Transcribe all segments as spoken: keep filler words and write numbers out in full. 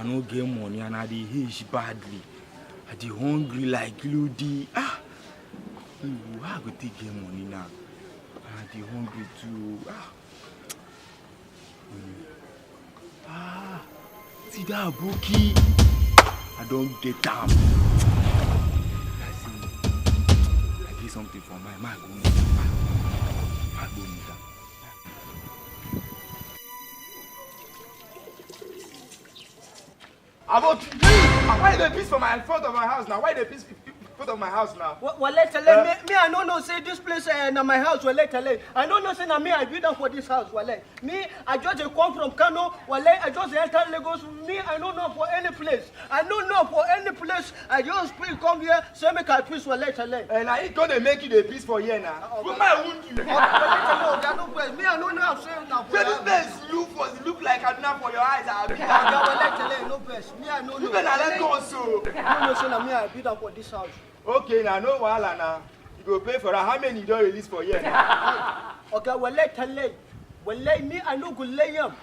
No get money and I dey age badly. I dey hungry like Ludi. Ah! Ewu, how I go take get money now? And I dey hungry too. Ah! Hmm. Ah! See that aboki. I don get am. I say, I get something for my mind. Go meet am. I go meet am. Aboki, why you dey piss for my front of my house now? Why you dey piss in front of my house now? Wa-, Wale Tale, eh? Me, me, I no know say this place, eh, na my house, Wale Tale. I no know say na me I build am for this house, Wale. Me, I just dey come from Kano, Wale. I just dey enter Lagos. Me, I no know for any place. I no know for any place. I just free come here, say make I piss, Wale Tale. Eh, na it go dey make you dey piss for here now. Ah, Oga. Who might wound you? Oga, Wale Tale, Oga, no vex. Me, I no know say na for. Say this place look for, look like Kaduna for your eyes, abi? Oga, Wale Tale, no vex. Me, I no know. You better let go, so. I no know say na me I build am for this house. Okay, now, no wahala now. You go pay for am. How many you don release for here now? Oga, Wale Tale. Wale, me, I no go lay am.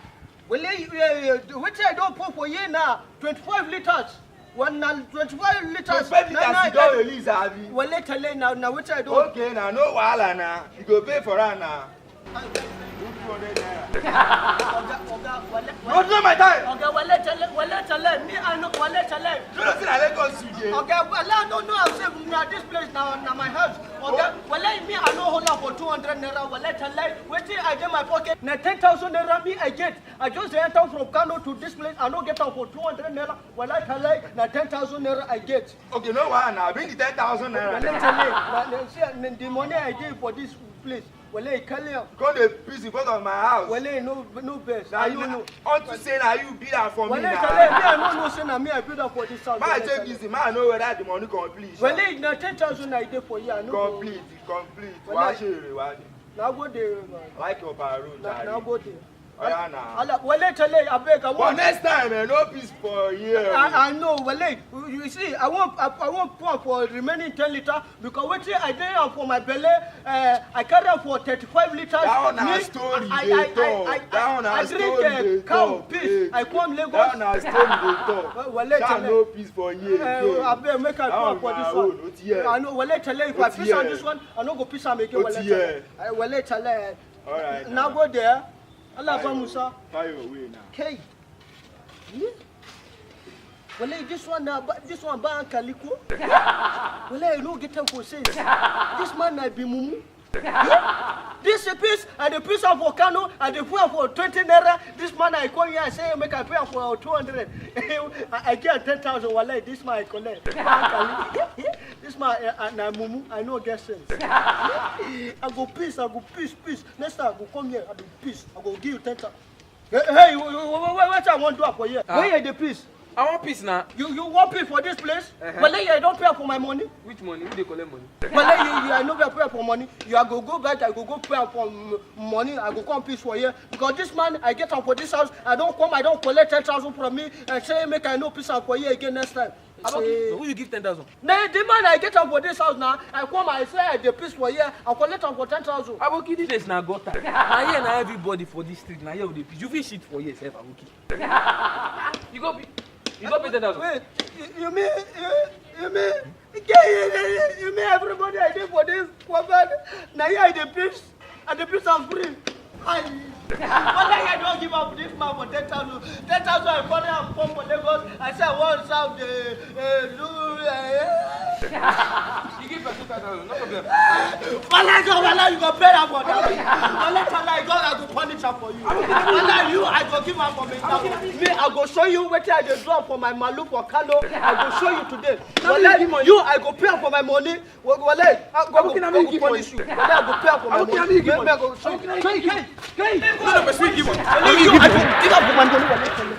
Wale, eh, eh, wetin I don pour for here na twenty-five liters. One na twenty-five liters. Twenty-five liters you don release, abi? Wale Tale, na, na wetin I don. Okay, na no wahala na. You go pay for am na. Two hundred naira. Oga, Oga, Wale, no, no, my time. Oga, Wale Tale, Wale Tale, me, I no, Wale Tale. You know say na Lagos you dey. Oga, Wale, I no know am sef, na this place na, na my house. Oga, oh. Wale, me, I no hold am for two hundred naira, Wale Tale. Wetin I get my pocket? Na ten thousand naira me I get. I just dey enter from Kano to this place. I no get am for two hundred naira. Wale Tale, na ten thousand naira I get. Okay, no wahala. Bring the ten thousand naira. Wale Tale, na, na, see, na the money I get for this place. Wale, carry am. Come dey piss in front of my house. Wale, no, no vex. Na you, no. Unto say na you be am for me na. Wale Tale, me, I no know say na me I build am for this house. Ma, Wale Tale. Take easy. Ma, I know whether the money complete. Wale, na ten thousand I dey for here. I no go. Complete, complete. Wale. Wa ṣe èrè wa ni. Na go dey. Like your parole, na, na go dey. Oya na. Ala, Wale Tale, abeg, I want. But next time, eh, no piss for here. I, I know, Wale. You, you see, I want, I, I want pour for remaining ten liter because wetin I dey am for my belle, eh, I carry am for thirty-five liters. That one na story dey talk. That one na story dey talk. Me, I, I, I, I, I drink, eh, cow piss. I come Lagos. That one na story dey talk. Wa-, Wale Tale. Sha no piss for here again. Eh, abeg, make I pour for this one. That one na own, o ti hear. I know, Wale Tale, if I piss on this one, I no go piss am again, Wale Tale. O ti hear. Eh, Wale Tale. All right. Na go there. Allah ba Musa. Find your way now. Hey. Yeah. Wale, this one na ba-, this one ba hankali ko. Wale, I no get time for sense. This man na be mumu. Yeah. This piss, I dey piss am for Kano, I dey pay am for twenty naira. This man, I come here, I say make I pay am for two hundred. I, I get ten thousand, Wale, this man I collect. Ba hankali. This man, eh, eh, na mumu, I no get sense. I go piss, I go piss, piss. Next time I go come here, I go piss. I go give you ten thousand. Hey, hey, wait, wait, wait, wait, wetin I wan do am for here? Ah. Where you dey piss? I wan piss na. You, you wan piss for this place? Uh-huh. Wale, I don pay am for my money. Which money? Who dey collect money? Wale, you, you, I no pay am for money. You, I go go back, I go go pay am for m-, money. I go come piss for here because this man, I get am for this house. I don come, I don collect ten thousand from me. I say make I no piss am for here again next time. Aboki, so who you give ten thousand? Na the man I get am for this house now. I come, I say I dey piss for here. I collect am for ten thousand. Aboki, this place na gutter. Na here na everybody for this street. Na here we dey piss. You fit shit for here sef, Aboki. You go pay, you go pay ten thousand. Wait, you, you mean, you, you mean, you mean everybody I dey for this compound? Na here I dey piss. I dey piss am free. Aye. Whether I don give up this man for ten thousand, ten thousand I carry am come for Lagos. I say I wan serve the, eh, do, eh. You give person ten thousand, no problem. Wale, God, Wale, you go pay am for that. Wale, Wale, God, I go punish am for you. Wale, you, I go give am for me now. Me, I go show you wetin I dey do am for my malu for Kano. I go show you today. Wale, you, I go pay am for my money. Wa-, Wale, I go, Aboki, na me give money. Wale, I go pay am for my money. Aboki, na me give money. Me, me, I go show you. Kai, kai, kai. No, no, person give money. Wale, you, I go give am for my money, Wale.